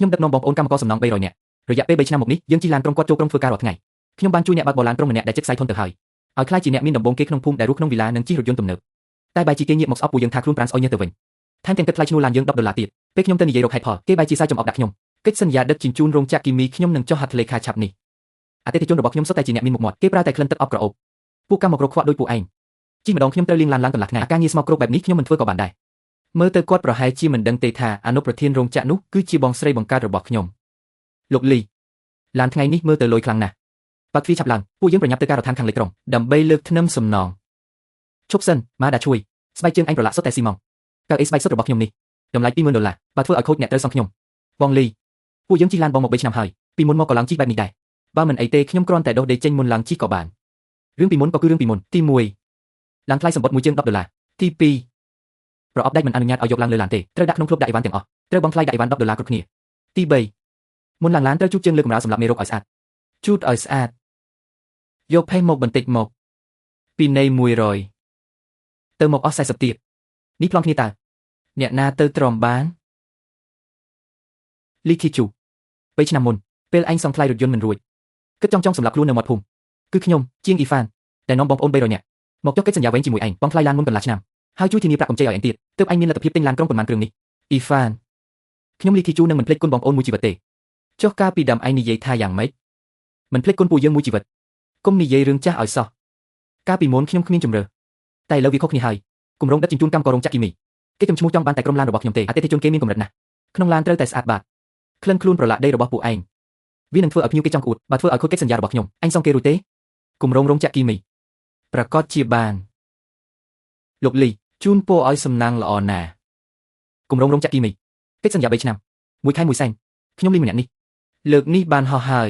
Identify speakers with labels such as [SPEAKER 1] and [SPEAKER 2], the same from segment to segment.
[SPEAKER 1] ខ្ញុំដឹកនាំបងប្អូនកម្មករសំណង់300នាក់រយៈពេល3ឆ្នាំមកនេះយើងជិះឡានក្រុមគាត់ចូលក្រុមធ្វើការរាល់ថ្ងៃខ្ញុំបានជួយអ្នកបើកបរឡានក្រុមម្នាក់ដែលចិត្តខ្សែធនទៅហើយឲ្យក្លាយជាអ្នកមានដំបូងគេក្នុងភូមិដែលរស់ក្នុងវីឡានិងជិះរថយន្តទំនើបតែបែរជាគេងាកមកស្អប់ពួកយើងថាខ្លួនប្រានស្អុយញើសទៅវិញថែមទាំងគិតថ្លៃឈ្នួលឡានយើង10ដុល្លារទៀតពេលខ្ញុំទៅនិយាយរកហេតុផលគេបែរជាសើចចំអកដាក់ខ្ញុំកិច្ចសន្យាដឹកជញ្ជូនរោងចក្រគីមីខ្ញុំនឹងចុះហត្ថលេខាឆាប់នេះអតិថិជនរបស់ខ្ញុំសុទ្ធតែជាអ្នកមានមុខមាត់គេប្រើតែក្លិនទឹកអប់ក្រអូបពួកកម្មករខ្វក់ដូចពួកឯងជិះម្ដងខ្ញុំត្រូវលាងឡានឡើងកន្លះថ្ងៃការងារស្មោកគ្រោកបែបនេះខ្ញុំមិនធ្វើក៏បានដែរមើលទៅគាត់ប្រហែលជាមិនដឹងទេថាអនុប្រធានរោងចក្រនោះគឺជាបងស្រីបង្កើតរបស់ខ្ញុំលោកលីឡានថ្ងៃនេះមើលទៅលយខ្លាំងណាស់បើកទ្វារឆាប់ឡើងពួកយើងប្រញាប់ទៅការដ្ឋានខាងលិចក្រុងដើម្បីលើកធ្នឹមសំណងឈប់សិនម៉ាដាជួយស្បែកជើងអញប្រឡាក់សុទ្ធតែស៊ីម៉ងកៅអីស្បែកសុទ្ធរបស់ខ្ញុំនេះតម្លៃ20000ដុល្លារបើធ្វើឲ្យខូចអ្នកត្រូវសងខ្ញុំបងលីពួកយើងជិះឡានបងមក3ឆ្នាំហើយពីមុនមកក៏ឡើងជិះបែបនេះដែរបើមិនអីទេខ្ញុំគ្រាន់តែដុសដេកចេញមុនឡើងជិះក៏បានរឿងពីមុនក៏គឺរឿងពីមុនទី1ឡានថ្លៃសម្បត្តិមួយជើង10ដុល្លារទី2ប្រអប់ដែកមិនអនុញ្ញាតឲ្យយកឡើងលើឡានទេត្រូវដាក់ក្នុងឃ្លុបដាក់អីវ៉ាន់ទាំងអស់ត្រូវបង់ថ្លៃដាក់អីវ៉ាន់10ដុល្លារគ្រប់គ្នាទី3មុនឡើងឡានត្រូវជូតជើងលើកម្រាលសម្រាប់មេរោគឲ្យស្អាតជូតឲ្យស្អាតយកផេះមកបន្តិចមកពីនៃ100ទៅមកអស់40ទៀតនេះប្លង់គ្នាតើអ្នកណាទៅទ្រាំបានលីខីជូ3ឆ្នាំមុនពេលអញសងថ្លៃរថយន្តមិនរួចគិតចង់សម្រាប់ខ្លួននៅមាត់ភូមិគឺខ្ញុំជាងអ៊ីហ្វានតែនាំបងប្អូន300នាក់មកចុះកិច្ចសន្យាវែងជាមួយឯងបងថ្លៃឡានមុនកន្លះឆ្នាំហើយជួយធានាប្រាក់កម្ចីឲ្យឯងទៀតទើបឯងមានលទ្ធភាពទិញឡានក្រុងប៉ុន្មានគ្រឿងនេះអ៊ីហ្វានខ្ញុំលីខីជូនឹងមិនភ្លេចគុណបងប្អូនមួយជីវិតទេចុះកាលពីដើមឯងនិយាយថាយ៉ាងម៉េចមិនភ្លេចគុណពួកយើងមួយជីវិតគុំនិយាយរឿងចាស់ឲ្យសោះកាលពីមុនខ្ញុំគ្មានជំរឿតែឥឡូវវាខុសគ្នាហើយគម្រោងដឹកជញ្ជូនកម្មកររោងចក្រគីមីគេចំឈ្មោះចង់បានតែក្រុមឡានរបស់ខ្ញុំទេអតិថិជនគេមានកម្រិតណាស់ក្នុងឡានត្រូវតែស្អាតបាតក្លិនខ្លួនប្រឡាក់ដីរបស់ពួកឯងវានឹងធ្វើឲ្យភ្ញៀវគេចង់ក្អួតបើធ្វើឲ្យខូចកិច្ចសន្យារបស់ខ្ញុំអញសងគេរួចទេគម្រោងរោងចក្រគីមីប្រកាសជាបានលោកលីជូនពរឲ្យសំណាងល្អណាស់គម្រោងរោងចក្រគីមីកិច្ចសន្យា3ឆ្នាំមួយខែ1សែនខ្ញុំលីម្នាក់នេះលើកនេះបានហោះហើយ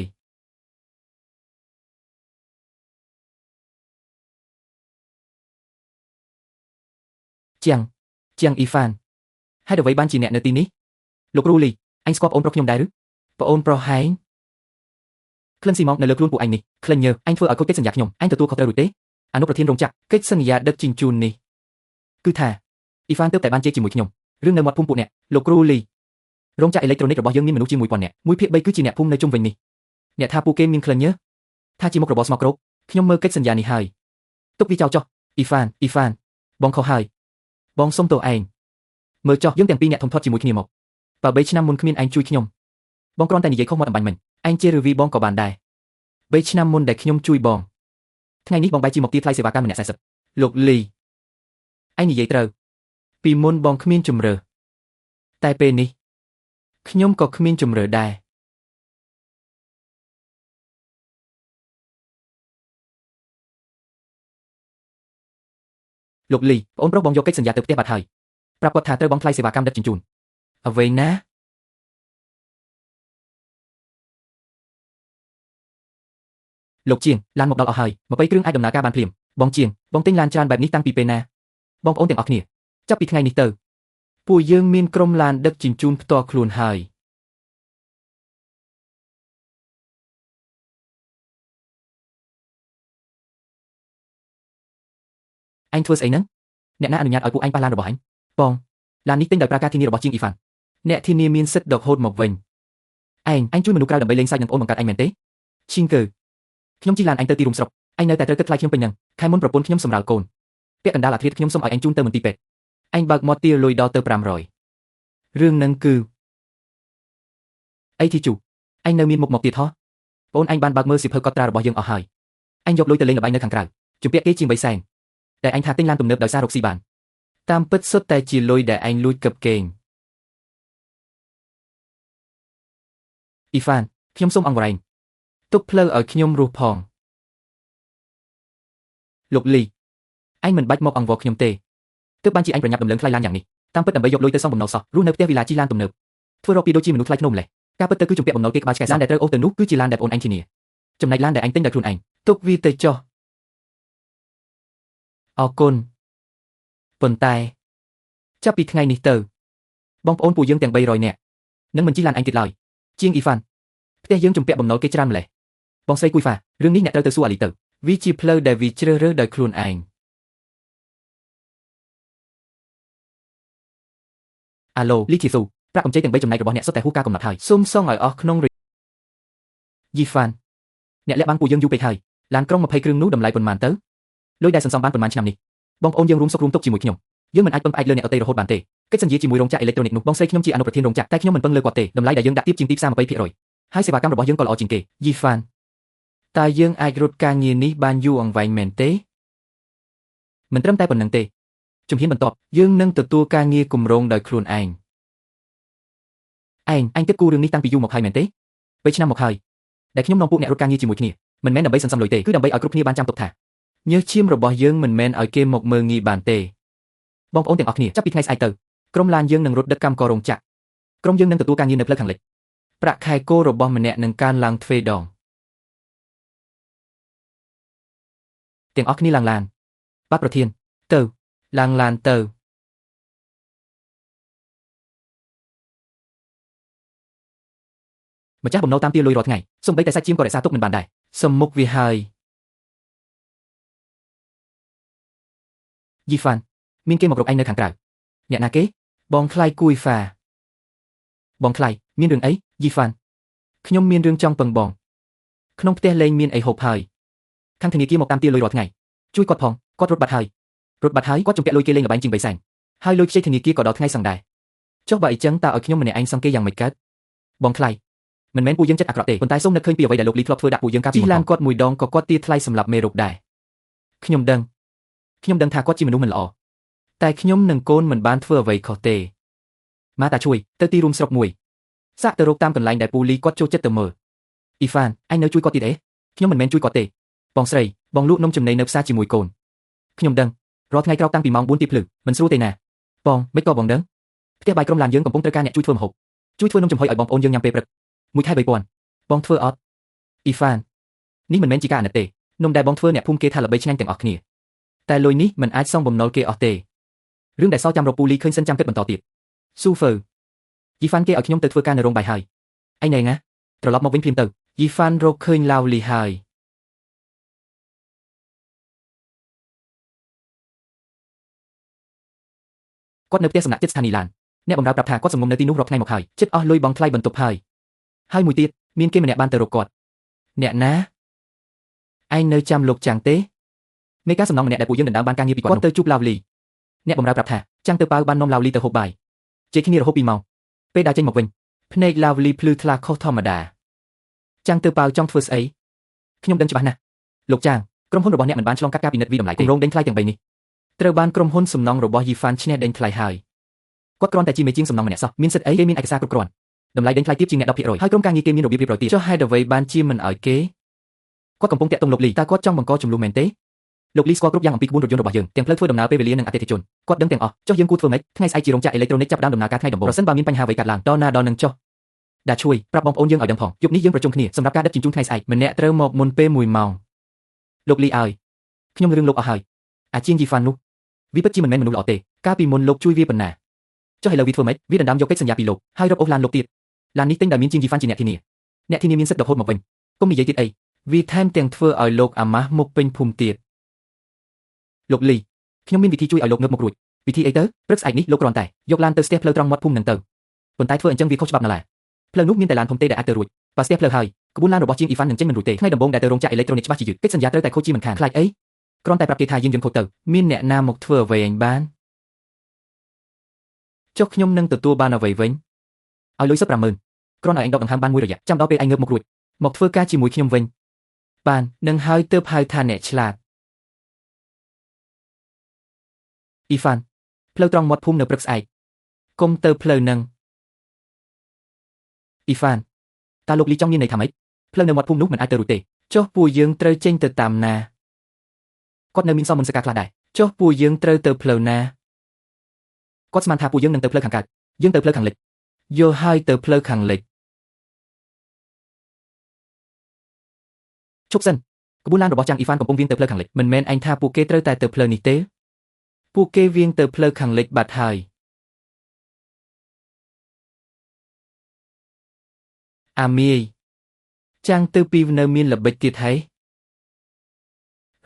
[SPEAKER 1] ជាងអ៊ីហ្វានហេតុអ្វីបានជាអ្នកនៅទីនេះលោកគ្រូលីអញស្គាល់ប្អូនប្រុសខ្ញុំដែរឬប្អូនប្រុសហែងក្លិនស៊ីម៉ងនៅលើខ្លួនពួកឯងនេះក្លិនញើសអញធ្វើឲ្យខូចកិច្ចសន្យាខ្ញុំអញទទួលខុសត្រូវរួចទេអនុប្រធានរោងចក្រកិច្ចសន្យាដឹកជញ្ជូននេះគឺថាអ៊ីហ្វានទើបតែបានជែកជាមួយខ្ញុំរឿងនៅមាត់ភូមិពួកអ្នកលោកគ្រូលីរោងចក្រអេឡិចត្រូនិករបស់យើងមានមនុស្សជាង1000នាក់1/3គឺជាអ្នកភូមិនៅជុំវិញនេះអ្នកថាពួកគេមានក្លិនញើសថាជាមុខរបរស្មោកគ្រោកខ្ញុំមើលកិច្ចសន្យានេះហើយទុកវាចោលចុះអ៊ីហ្វានបងខុសហើយបងសុំទោសឯងមើលចុះយើងទាំងពីរអ្នកធំធាត់ជាមួយគ្នាមកបើ3ឆ្នាំមុនគ្មានឯងជួយខ្ញុំបងគ្រាន់តែនិយាយខុសមាត់អំបញ្ញមិញឯងជាឬវីបងក៏បានដែរ3ឆ្នាំមុនដែលខ្ញុំជួយបងថ្ងៃនេះបងបែរជាមកទារថ្លៃសេវាកម្មម្នាក់40លោកលីឯងនិយាយត្រូវពីមុនបងគ្មានជំរឿតែពេលនេះខ្ញុំក៏គ្មានជំរឿដែរលោកលីប្អូនប្រុសបងយកកិច្ចសន្យាទៅផ្ទះបាត់ហើយប្រាប់គាត់ថាត្រូវបង់ថ្លៃសេវាកម្មដឹកជញ្ជូនអ្វីណាលោកជាងឡានមកដល់អស់ហើយ20គ្រឿងអាចដំណើរការបានភ្លាមបងជាងបងទិញឡានច្រើនបែបនេះតាំងពីពេលណាបងប្អូនទាំងអស់គ្នាចាប់ពីថ្ងៃនេះទៅពួកយើងមានក្រុមឡានដឹកជញ្ជូនផ្ទាល់ខ្លួនហើយអញធ្វើស្អីហ្នឹងអ្នកណាអនុញ្ញាតឲ្យពួកអញប៉ះឡានរបស់អញបងឡាននេះទិញដោយប្រើការធានារបស់ជាងអ៊ីហ្វានអ្នកធានាមានសិទ្ធិដកហូតមកវិញឯងជួយមនុស្សក្រៅដើម្បីលេងសើចនឹងប្អូនបង្កើតឯងមែនទេឈីងកើខ្ញុំជិះឡានឯងទៅទីរួមស្រុកឯងនៅតែត្រូវគិតថ្លៃខ្ញុំពេញហ្នឹងខែមុនប្រពន្ធខ្ញុំសម្រាលកូនពាក់កណ្ដាលអាធ្រាត្រខ្ញុំសុំឲ្យឯងជូនទៅមន្ទីរពេទ្យឯងបើកមាត់ទារលុយដល់ទៅ500រឿងហ្នឹងគឺអីធីជូឯងនៅមានមុខមកទៀតហ៎ប្អូនឯងបានបើកមើលសៀវភៅកត់ត្រារបស់យើងអស់ហើយឯងយកលុយទៅលេងល្បែងនៅខាងក្រៅជំពាក់គេជាង3សែនតែឯងថាទិញឡានទំនើបដោយសាររកស៊ីបានតាមពិតសុទ្ធតែជាលុយដែលឯងលួចកឹបកេងអ៊ីហ្វានខ្ញុំសូមអង្វរែងទុកផ្លូវឲ្យខ្ញុំរស់ផងលោកលីឯងមិនបាច់មកអង្វរខ្ញុំទេទើបបានជាឯងប្រញាប់ដំឡើងថ្លៃឡានយ៉ាងនេះតាមពិតដើម្បីយកលុយទៅសងបំណុលសោះរស់នៅផ្ទះវីឡាជិះឡានទំនើបធ្វើរកពីដូចជាមនុស្សថ្លៃធ្នូម្លេះការពិតទៅគឺជំពាក់បំណុលគេក្បាលឆ្កែឡានដែលត្រូវអូសទៅនោះគឺជាឡានដែលប្អូនឯងធានាចំណែកឡានដែលឯងទិញដោយខ្លួនឯងទុកវាទៅចុះអរគុណប៉ុន្តែចាប់ពីថ្ងៃនេះទៅបងប្អូនពួកយើងទាំង300នាក់នឹងមិនជិះឡានឯងទៀតឡើយជាងអ៊ីហ្វានផ្ទះយើងជំពាក់បំណុលគេច្រើនម្លេះបងស្រីគួយហ្វារឿងនេះអ្នកត្រូវទៅសួរអាលីទៅវាជាផ្លូវដែលវាជ្រើសរើសដោយខ្លួនឯងអាឡូលីធីស៊ូ ប្រាក់កម្ចីទាំង3ចំណែករបស់អ្នកសុទ្ធតែហួសការកំណត់ហើយសូមសងឲ្យអស់ក្នុងយីហ្វានអ្នកលាក់បាំងពួកយើងយូរពេកហើយឡានក្រុង20គ្រឿងនោះតម្លៃប៉ុន្មានទៅលុយដែលសន្សំបានប៉ុន្មានឆ្នាំនេះបងប្អូនយើងរួមសុខរួមទុក្ខជាមួយខ្ញុំយើងមិនអាចពឹងផ្អែកលើអ្នកដទៃរហូតបានទេកិច្ចសន្យាជាមួយរោងចក្រអេឡិចត្រូនិកនោះបងស្រីខ្ញុំជាអនុប្រធានរោងចក្រតែខ្ញុំមិនពឹងលើគាត់ទេតម្លៃដែលយើងដាក់ទាបជាងទីផ្សារ20%ហើយសេវាកម្មរបស់យើងក៏ល្អជាងគេយីហ្វានតើយើងអាចរត់ការងារនេះបានយូរអង្វែងមែនទេមិនត្រឹមតែប៉ុណ្្នឹងទេជំហានបន្ទាប់យើងនឹងទទួលការងារគម្រោងដោយខ្លួនឯងឯងគិតគូររឿងនេះតាំងពីយូរមកហើយមែនទេ3ឆ្នាំមកហើយដែលខ្ញុំនាំពួកអ្នករត់ការងារជាមួយគ្នាមិនមែនដើម្បីសន្សំលុយទេគឺដើម្បីឲ្យគ្រប់គ្នាបានចាំទុកថាញើសឈាមរបស់យើងមិនមែនឲ្យគេមកមើលងាយបានទេបងប្អូនទាំងអស់គ្នាចាប់ពីថ្ងៃស្អែកទៅក្រុមឡានយើងនឹងរត់ដឹកកម្មកររោងចក្រក្រុមយើងនឹងទទួលការងារនៅផ្លូវខាងលិចប្រាក់ខែគោលរបស់ម្នាក់នឹងកើនឡើងទ្វេដងទាំងអស់គ្នាឡើងឡានបាទប្រធានទៅឡើងឡានទៅម្ចាស់បំណុលតាមទារលុយរាល់ថ្ងៃសូម្បីតែសាច់ចៀមក៏រក្សាទុកមិនបានដែរសំមុខវាហើយយីហ្វានមានគេមករកឯងនៅខាងក្រៅអ្នកណាគេបងថ្លៃគួយហ្វាបងថ្លៃមានរឿងអីយីហ្វានខ្ញុំមានរឿងចង់ពឹងបងក្នុងផ្ទះលែងមានអីហូបហើយខាងធនាគារមកតាមទារលុយរាល់ថ្ងៃជួយគាត់ផងគាត់រត់បាត់ហើយរត់បាត់ហើយគាត់ជំពាក់លុយគេលេងល្បែងជាង3សែនហើយលុយខ្ចីធនាគារក៏ដល់ថ្ងៃសងដែរចុះបើអីចឹងតើឲ្យខ្ញុំម្នាក់ឯងសងគេយ៉ាងម៉េចកើតបងថ្លៃមិនមែនពួកយើងចិត្តអាក្រក់ទេប៉ុន្តែសូមនឹកឃើញពីអ្វីដែលលោកលីធ្លាប់ធ្វើដាក់ពួកយើងកាលពីមុនជិះឡានគាត់មួយដងក៏គាត់ទាថ្លៃសម្រាប់មេរោគដែរខ្ញុំដឹងថាគាត់ជាមនុស្សមិនល្អតែខ្ញុំនិងកូនមិនបានធ្វើអ្វីខុសទេម៉ាតាជួយទៅទីរួមស្រុកមួយសាកទៅរកតាមកន្លែងដែលពូលីគាត់ចូលចិត្តទៅមើលអ៊ីហ្វានអញនៅជួយគាត់ទៀតអេខ្ញុំមិនមែនជួយគាត់ទេបងស្រីបងលក់នំចំណីនៅផ្សារជាមួយកូនខ្ញុំដឹងរាល់ថ្ងៃក្រោកតាំងពីម៉ោង4ទីភ្លឺមិនស្រួលទេណាបងមិនក៏បងដឹងផ្ទះបាយក្រុមឡានយើងកំពុងត្រូវការអ្នកជួយធ្វើម្ហូបជួយធ្វើនំចំហុយឲ្យបងប្អូនយើងញ៉ាំពេលព្រឹកមួយខែ3000បងធ្វើអត់អ៊ីហ្វាននេះមិនមែនជាការអាណិតទេនំដែលបងធ្វើអ្នកភូមិគេថាល្បីឆ្ងាញ់ទាំងអស់គ្នាតែលុយនេះមិនអាចសងបំណុលគេអស់ទេរឿងដែលសល់ចាំរកពូលីឃើញសិនចាំគិតបន្តទៀតស៊ូហ្វឺយីហ្វានគេឲ្យខ្ញុំទៅធ្វើការនៅរោងបាយហើយឯងណែណាត្រឡប់មកវិញភ្លាមទៅយីហ្វានរកឃើញឡាវលីហើយគាត់នៅផ្ទះសំណាក់ចិត្តស្ថានីយ៍ឡានអ្នកបម្រើប្រាប់ថាគាត់សំងំនៅទីនោះរាប់ថ្ងៃមកហើយចិត្តអស់លុយបងថ្លៃបន្ទប់ហើយហើយមួយទៀតមានគេម្នាក់បានទៅរកគាត់អ្នកណាឯងនៅចាំលោកចាំងទេមេការសំណងម្នាក់ដែលពួកយើងដណ្ដើមបានការងារពីគាត់ទៅជួបឡាវលីអ្នកបម្រើប្រាប់ថាចាំងទៅប៉ៅបាននាំឡាវលីទៅហូបបាយជ័យគ្នារហូត2ម៉ោងពេលដើរចេញមកវិញភ្នែកឡាវលីភ្លឺថ្លាខុសធម្មតាចាំងទៅប៉ៅចង់ធ្វើស្អីខ្ញុំដឹងច្បាស់ណាស់លោកចាងក្រុមហ៊ុនរបស់អ្នកមិនបានឆ្លងកាត់ការពិនិត្យវិតម្លៃទេគម្រោងដេញថ្លៃទាំង3នេះត្រូវបានក្រុមហ៊ុនសំណងរបស់យីហ្វានឈ្នះដេញថ្លៃហើយគាត់គ្រាន់តែជាមេជាងសំណងម្នាក់សោះមានសិទ្ធិអីគេមានឯកសារគ្រប់គ្រាន់តម្លៃដេញថ្លៃទាបជាងអ្នក10%ហើយក្រុមការងារគេមានរបៀបរៀបរយទៀតចុះហេតុអ្វីបានជាមិនឲ្យគេគាត់កំពុងតាក់ទងលោកលីតើគាត់ចង់បង្កចំនួនមែនទេលោកលីស្គាល់គ្រប់យ៉ាងអំពីក្បួនរថយន្តរបស់យើងទាំងផ្លូវធ្វើដំណើរពេលវេលានិងអតិថិជនគាត់ដឹងទាំងអស់ចុះយើងគួរធ្វើម៉េចថ្ងៃស្អែកជារោងចក្រអេឡិចត្រូនិកចាប់ផ្ដើមដំណើរការថ្ងៃដំបូងប្រសិនបើមានបញ្ហាអ្វីកើតឡើងដល់ណាដល់នឹងចុះដាជួយប្រាប់បងប្អូនយើងឲ្យដឹងផងយប់នេះយើងប្រជុំគ្នាសម្រាប់ការដឹកជញ្ជូនថ្ងៃស្អែកម្នាក់ត្រូវមកមុនពេល1ម៉ោងលោកលីឲ្យខ្ញុំរឿងលោកអស់ហើយអាជាងយីហ្វាននោះវាពិតជាមិនមែនមនុស្សល្អទេកាលពីមុនលោកជួយវាប៉ុណ្ណាចុះឥឡូវវាធ្វើម៉េចវាដណ្ដើមយកកិច្ចសន្យាពីលោកហើយរឹបអូសឡានលោកទៀតឡាននេះទិញដោយមានជាងយីហ្វានជាអ្នកធានាអ្នកធានាមានសិទ្ធិដកហូតមកវិញកុំនិយាយទៀតអីវាថែមទាំងធ្វើឲ្យលោកអាម៉ាស់មុខពេញភូមិទៀតលោកលីខ្ញុំមានវិធីជួយឲ្យលោកងើបមករួចវិធីអីទៅព្រឹកស្អែកនេះលោកគ្រាន់តែយកឡានទៅស្ទះផ្លូវត្រង់មាត់ភូមិនឹងទៅប៉ុន្តែធ្វើអញ្ចឹងវាខុសច្បាប់ណាស់ឡាផ្លូវនោះមានតែឡានធំទេដែលអាចទៅរួចបើស្ទះផ្លូវហើយក្បួនឡានរបស់ជាងអ៊ីហ្វាននឹងចេញមិនរួចទេថ្ងៃដំបូងដែលទៅរោងចក្រអេឡិចត្រូនិកច្បាស់ជាយឺតកិច្ចសន្យាត្រូវតែខូចជាមិនខានខ្លាចអីគ្រាន់តែប្រាប់គេថាយានយន្តខូចទៅមានអ្នកណាមកធ្វើអ្វីអញបានចុះខ្ញុំនឹងទទួលបានអ្វីវិញឲ្យលុយសិត50000គ្រាន់ឲ្យអញដកដង្ហើមបានមួយរយៈចាំដល់ពេលអញងើបមករួចមកធ្វើការជាមួយខ្ញុំវិញបាននឹងហើយទើបហៅថាអ្នកឆ្លាតអ៊ីហ្វានផ្លូវត្រង់មាត់ភូមិនៅព្រឹកស្អែកកុំទៅផ្លូវនឹងអ៊ីហ្វានតើលោកលីចង់មានន័យថាម៉េចផ្លូវនៅមាត់ភូមិនោះមិនអាចទៅរួចទេចុះពួកយើងត្រូវចេញទៅតាមណាគាត់នៅមានសមមនសិការខ្លះដែរចុះពួកយើងត្រូវទៅផ្លូវណាគាត់ស្មានថាពួកយើងនឹងទៅផ្លូវខាងកើតយើងទៅផ្លូវខាងលិចយល់ហើយទៅផ្លូវខាងលិចជប់សិនក្បួនឡានរបស់ចាំងអ៊ីហ្វានកំពុងវាងទៅផ្លូវខាងលិចមិនមែនឯងថាពួកគេត្រូវតែទៅផ្លូវនេះទេពួកគេវាងទៅផ្លូវខាងលិចបាត់ហើយអាមីចាំងទៅពីនៅមានល្បិចទៀតហើ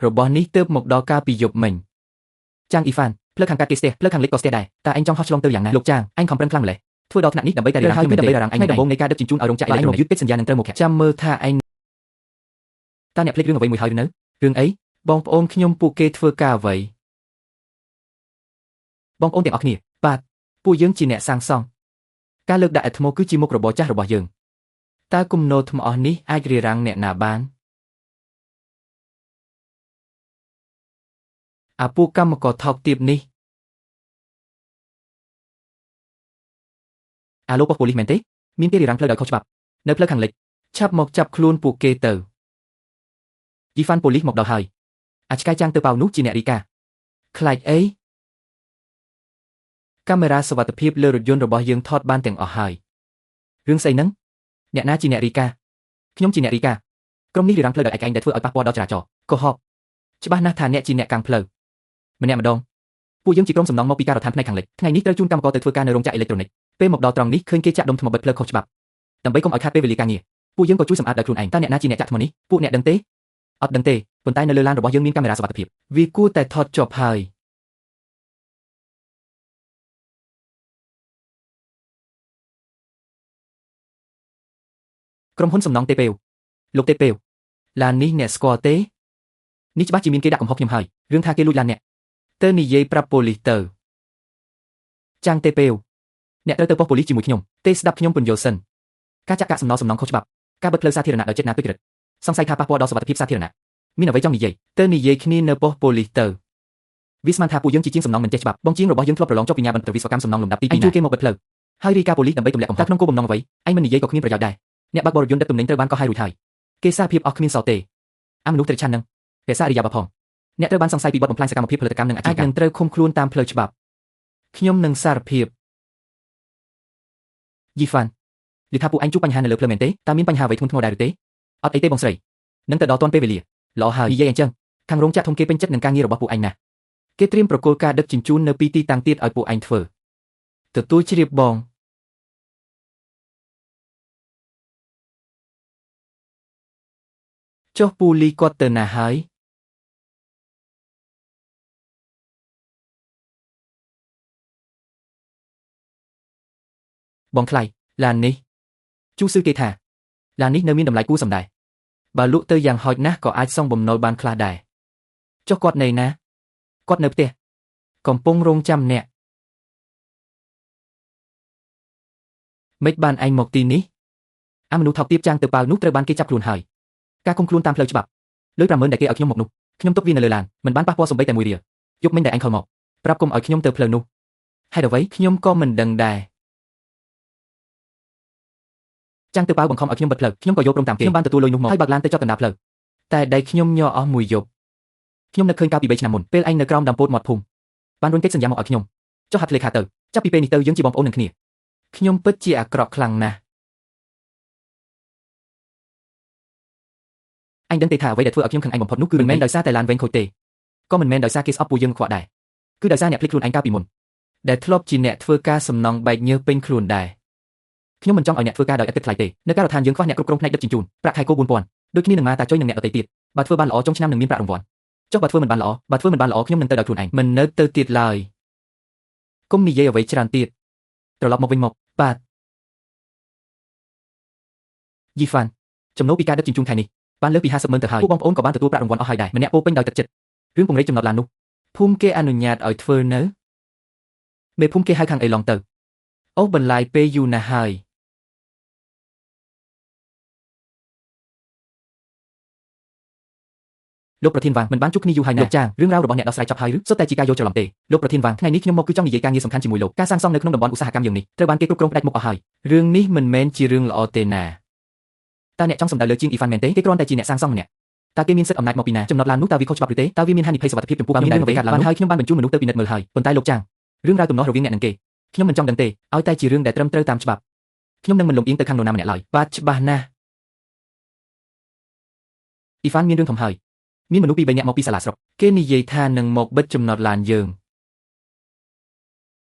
[SPEAKER 1] យរបស់នេះទើបមកដល់កាលពីយប់មិញចាំងអ៊ីហ្វានផ្លូវខាងកើតគេស្ទះផ្លូវខាងលិចក៏ស្ទះដែរតើឯងចង់ហោះឆ្លងទៅយ៉ាងណាលោកចាងឯងខំប្រឹងខ្លាំងម្ល៉េះ ធ្វើដល់ថ្នាក់នេះដើម្បីតែរារាំងខ្ញុំដើម្បីរារាំងឯងថ្ងៃដំបូងនៃការដឹកជញ្ជូនឲ្យរោងចក្រអេឡិចត្រូនិកយឺតកិច្ចសន្យានឹងត្រូវមកចាំមើលថាឯងតើអ្នកភ្លេចរឿងអ្វីមួយហើយឬនៅរឿងអីបងប្អូនខ្ញុំពួកគេធ្វើការអ្វីបងប្អូនទាំងអស់គ្នាបាទពួកយើងជាអ្នកសាងសង់ការលើកដាក់អេថ្មគឺជាមុខរបរចាស់របស់យើងតើគំនរថ្មអស់នេះអាចរារាំងអ្នកណាបានអាពួកកម្មករថោកទាបនេះអាឡូប៉ុស្តិ៍ប៉ូលីសមែនទេមានគេរារាំងផ្លូវដោយខុសច្បាប់នៅផ្លូវខាងលិចឆាប់មកចាប់ខ្លួនពួកគេទៅយីហ្វាន់ប៉ូលីសមកដល់ហើយអាចឆ្កែចាំងទៅប៉ៅនោះជាអ្នករីកាខ្លាចអីកាមេរ៉ាសុវត្ថិភាពលើរថយន្តរបស់យើងថតបានទាំងអស់ហើយរឿងស្អីហ្នឹងអ្នកណាជាអ្នករីកាខ្ញុំជាអ្នករីកាក្រុមនេះរារាំងផ្លូវដោយឯកឯងដែលធ្វើឲ្យប៉ះពាល់ដល់ចរាចរណ៍កុហកច្បាស់ណាស់ថាអ្នកជាអ្នកកាំងផ្លូវម្នាក់ម្ដងពួកយើងជាក្រុមសំណងមកពីការដ្ឋានផ្នែកខាងលិចថ្ងៃនេះត្រូវជូនកម្មករទៅធ្វើការនៅរោងចក្រអេឡិចត្រូនិកពេលមកដល់ត្រង់នេះឃើញគេចាក់ដុំថ្មបិទផ្លូវខុសច្បាប់ដើម្បីកុំឲ្យខាតពេលវេលាការងារពួកយើងក៏ជួយសម្អាតដោយខ្លួនឯងតើអ្នកណាជាអ្នកចាក់ថ្មនេះពួកអ្នកដឹងទេអត់ដឹងទេប៉ុន្តែនៅលើឡានរបស់យើងមានកាមេរ៉ាសុវត្ថិភាពវាគួរតែថតជាប់ហើយក្រុមហ៊ុនសំណងទេពេវលោកទេពេវឡាននេះអ្នកស្គាល់ទេនេះច្បាស់ជាមានគេដាក់កំហុសខ្ញុំហើយរឿងថាគេលួចឡានអ្នកទៅនិយាយប្រាប់ប៉ូលីសទៅចាំងទេពេវអ្នកត្រូវទៅប៉ុស្តិ៍ប៉ូលីសជាមួយខ្ញុំទេស្ដាប់ខ្ញុំពន្យល់សិនការចាក់កាកសំណល់សំណងខុសច្បាប់ការបិទផ្លូវសាធារណៈដោយចេតនាទុច្ចរិតសង្ស័យថាប៉ះពាល់ដល់សុវត្ថិភាពសាធារណៈមានអ្វីចង់និយាយទៅនិយាយគ្នានៅប៉ុស្តិ៍ប៉ូលីសទៅវាស្មានថាពួកយើងជាជាងសំណងមិនចេះច្បាប់បងជាងរបស់យើងធ្លាប់ប្រឡងចុះបញ្ញាបត្រវិស្វកម្មសំណងលំដាប់ទី2ជួយគេមកបិទផ្លូវហើយរាយការណ៍ប៉ូលីសដើម្បីទម្លាក់កំហុសក្នុងគោលបំណងអ្វីឯងមិននិយាយក៏គ្មានប្រយោជន៍ដែរអ្នកបើកបររថយន្តដឹកទំនិញត្រូវបានកោះហើយរួចហើយគេសារភាពអស់គ្មានសល់ទេអាមនុស្សត្រេកឆាននឹងរក្សាអរិយាប័ត្រផងអ្នកត្រូវបានសង្ស័យពីបទបំផ្លាញសកម្មភាពផលិតកម្មនិងអាជីវកម្មអាចនឹងត្រូវឃុំខ្លួនតាមផ្លូវច្បាប់ខ្ញុំនឹងសារភាពយីហ្វាន់ឮថាពួកឯងជួបបញ្ហានៅលើផ្លូវមែនទេតើមានបញ្ហាអ្វីធ្ងន់ធ្ងរដែរឬទេអត់អីទេបងស្រីនឹងទៅដល់ទាន់ពេលវេលាល្អហើយនិយាយអញ្ចឹងខាងរោងចក្រធំគេពេញចិត្តនឹងការងាររបស់ពួកឯងណាស់គេត្រៀមប្រគល់ការដឹកជញ្ជូននៅពីទីតាំងទៀតឲ្យពួកឯងធ្វើទទួលជ្រាបបងចុះពូលីគាត់ទៅណាហើយបងថ្លៃឡាននេះជូស៊ឺគេថាឡាននេះនៅមានតម្លៃគួរសមដែរបើលក់ទៅយ៉ាងហោចណាស់ក៏អាចសងបំណុលបានខ្លះដែរចុះគាត់នៅណាគាត់នៅផ្ទះកំពុងរងចាំអ្នកមិនបានឯងមកទីនេះអាមនុស្សថោកទាបចាងទៅប៉ាវនោះត្រូវបានគេចាប់ខ្លួនហើយការឃុំខ្លួនតាមផ្លូវច្បាប់លុយ 50000 ដែលគេឲ្យខ្ញុំមកនោះខ្ញុំទុកវានៅលើឡានមិនបានប៉ះពាល់សំបីតែមួយរៀលយប់មិញដែលឯងខលមកប្រាប់កុំឲ្យខ្ញុំទៅផ្លូវនោះហេតុអ្វីខ្ញុំក៏មិនដឹងដែរចាំងទៅប៉ៅបង្ខំឲ្យខ្ញុំបិទផ្លូវខ្ញុំក៏យល់ព្រមតាមគេខ្ញុំបានទទួលលុយនោះមកហើយបើកឡានទៅចតកណ្ដាលផ្លូវតែដៃខ្ញុំញ័រអស់មួយយប់ខ្ញុំនឹកឃើញកាលពី3ឆ្នាំមុនពេលឯងនៅក្រោមដើមពោធិ៍មាត់ភូមិបានរុញកិច្ចសន្យាមកឲ្យខ្ញុំចុះហាត់លេខាទៅចាប់ពីពេលនេះទៅយើងជាបងប្អូននឹងគ្នាខ្ញុំពិតជាអាក្រក់ខ្លាំងណាស់អញដឹងទេថាអ្វីដែលធ្វើឲ្យខ្ញុំខឹងឯងបំផុតនោះគឺមិនមែនដោយសារតែឡានវែងខូចទេក៏មិនមែនដោយសារគេស្អប់ពួកយើងខ្វក់ដែរគឺដោយសារអ្នកភ្លេចខ្លួនឯងកាលពីមុនដែលធ្លាប់ជាអ្នកធ្វើការសំណង់បែកញើសពេញខ្លួនដែរខ្ញុំមិនចង់ឲ្យអ្នកធ្វើការដោយឥតគិតថ្លៃទេនៅការដ្ឋានយើងខ្វះអ្នកគ្រប់គ្រងផ្នែកដឹកជញ្ជូនប្រាក់ខែគោ 4000 ដូចគ្នានឹងម៉ាតាចុយនឹងអ្នកដទៃទៀតបើធ្វើបានល្អចុងឆ្នាំនឹងមានប្រាក់រង្វាន់ចុះបើធ្វើមិនបានល្អបើធ្វើមិនបានល្អខ្ញុំនឹងទៅដោយខ្លួនឯងមិននៅទៅទៀតឡើយគុំនិយាយអ្វីច្រើនទៀតត្រឡប់មកវិញមកបាទយីហ្វាន់ចំណូលពីការដឹកជញ្ជូនខែនេះបានលើសពី 50 ម៉ឺនទៅហើយពួកបងប្អូនក៏បានទទួលប្រាក់រង្វាន់អស់ហើយដែរម្នាក់ពោពេញដោយទឹកចិត្តរឿងពង្រីកចំណតឡាននោះភូមិគេអនុញ្ញាតឲ្យធ្វើនៅមេភូមិគេហៅខាងអេឡុងទៅអូសបន្លាយពេលយូរណាស់ហើយលោកប្រធានវ៉ាងមិនបានជួបគ្នាយូរហើយណាលោកចាងរឿងរ៉ាវរបស់អ្នកដោះស្រាយចប់ហើយឬសុទ្ធតែជាការយល់ច្រឡំទេលោកប្រធានវ៉ាងថ្ងៃនេះខ្ញុំមកគឺចង់និយាយការងារសំខាន់ជាមួយលោកការសាងសង់នៅក្នុងតំបន់ឧស្សាហកម្មយើងនេះត្រូវបានគេគ្រប់គ្រងផ្ដាច់មុខអស់ហើយរឿងនេះមិនមែនជារឿងល្អទេណាតើអ្នកចង់សម្ដៅលើជាងអ៊ីហ្វាន់មែនទេគេគ្រាន់តែជាអ្នកសាងសង់ម្នាក់តើគេមានសិទ្ធិអំណាចមកពីណាចំណតឡាននោះតើវាខុសច្បាប់ឬទេតើវាមានហានិភ័យសុវត្ថិភាពចំពោះមានរឿងអ្វីកើតឡើងហើយខ្ញុំបានបញ្ជូនមនុស្សទៅពិនិត្យមើលហើយប៉ុន្តែលោកចាងរឿងរ៉ាវទំនាស់រវាងអ្នកនិងគេខ្ញុំមិនចង់ដឹងទេឲ្យតែជារឿងដែលត្រឹមត្រូវតាមច្បាប់ខ្ញុំនឹងមិនលំអៀងទៅខាងនរណាម្នាក់ឡើយបាទច្បាស់ណាស់អ៊ីហ្វាន់មានរឿងធំហើយមានមនុស្សពីរបីនាក់មកពីសាលាស្រុកគេនិយាយថានឹងមកបិទចំណតឡានយើង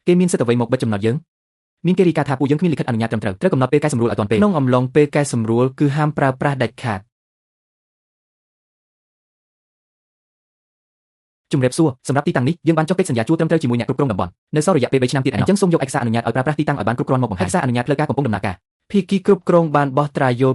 [SPEAKER 1] គេមានសិទ្ធិអ្វីមកបិទចំណតយើងមានគេរាយការណ៍ថាពួកយើងគ្មានលិខិតអនុញ្ញាតត្រឹមត្រូវត្រូវកំណត់ពេលកែសម្រួលឲ្យទាន់ពេលក្នុងអំឡុងពេលកែសម្រួលគឺហាមប្រើប្រាស់ដាច់ខាត ជំរាបសួរសម្រាប់ទីតាំងនេះយើងបានចុះកិច្ចសន្យាជួលត្រឹមត្រូវជាមួយអ្នកគ្រប់គ្រងតំបន់នៅសល់រយៈពេល3ឆ្នាំទៀតឯណោះអញ្ចឹងសូមយកឯកសារអនុញ្ញាតឲ្យប្រើប្រាស់ទីតាំងឲ្យបានគ្រប់គ្រាន់មកបង្ហាញឯកសារអនុញ្ញាតផ្លូវការកំពុងដំណើរការ
[SPEAKER 2] ភាគីគ្រប់គ្រងបានបោះត្រាយោល